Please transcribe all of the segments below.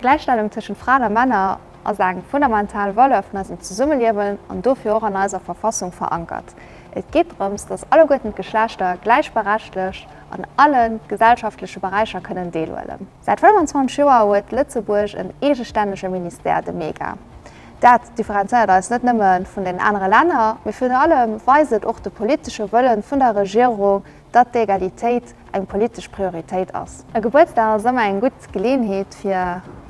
D'Gläichstellung tëschent Fraen a Männer ass eng fundamental Valeur vun eisem Zesummeliewen an dofir och an eiser Verfassung verankert. Et geet drëms, dass alleguerten d'Geschlechter gläichberechtegt an alle gesellschaftleche Beräicher kënnen deelhuelen. Säit 25 Joer huet Lëtzebuerg en eegestännege Ministère, de MEGA. Dat differenzéiert eis net nëmme vun den anere Länner, mee virun allem weist et och de politesche Wëllen vun der Regierung, datt d'Egalitéit eng politesch Prioritéit ass. E Gebuertsdag ass ëmmer eng gutt Geleeënheet fir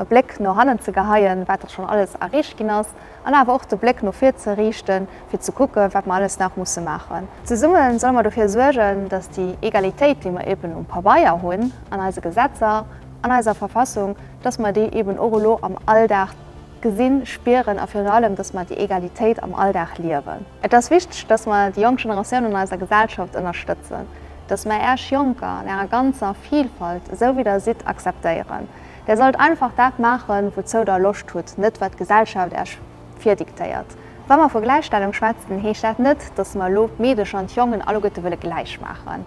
e Bléck no hannen ze geheien, wat schonn alles erreecht ginn ass, an awer och de Bléck no vir ze riichten, fir ze kucken, wat mer alles nach musse maachen. Zesumme solle mer dofir suergen, datt déi Egalitéit, déi mer eben um Pabeier hunn, an eise Gesetzer, an eiser Verfassung, datt mer déi eben och elo am Alldag gesinn, spieren a virun allem, dass mer déi Egalitéit am Alldag liewen. Et ass wichteg, dass mer déi jonk Generatioun an eiser Gesellschaft ënnerstëtzen, dass mer Äech Jonker an Ärer ganzer Vielfalt, esou wéi Der sidd, akzeptéieren. Der sollt einfach dat maachen, wouzou Der Loscht hutt, net wat d'Gesellschaft Äech virdiktéiert. Wa mer vu Gläichstellung schwätzen, heescht dat net, dass mer elo d'Meedecher an d'Jongen alleguerte wëlle gläich maachen.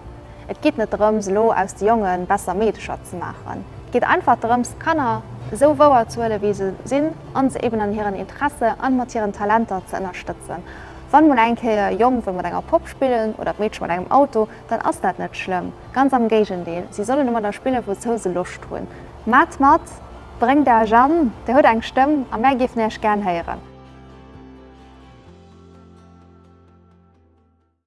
Et geet net drëms, elo aus de Jonge besser Meedecher ze maachen. Et geet einfach drëms, d'Kanner esou wouer ze huelen, wéi se sinn, a se eben an hiren Interesse an mat hiren Talenter ze ënnerstëtzen. Wann mol eng Kéier e Jong wëll mat enger Popp spillen oder d'Meedche mat engem Auto, dann ass dat net schlëmm. Ganz am Géigendeel, si sollen domadder spillen, wouzou se Loscht hunn. Maat mat, bréngt Äech an, Dir hutt eng Stëmm a mär géifen Äech gären héieren.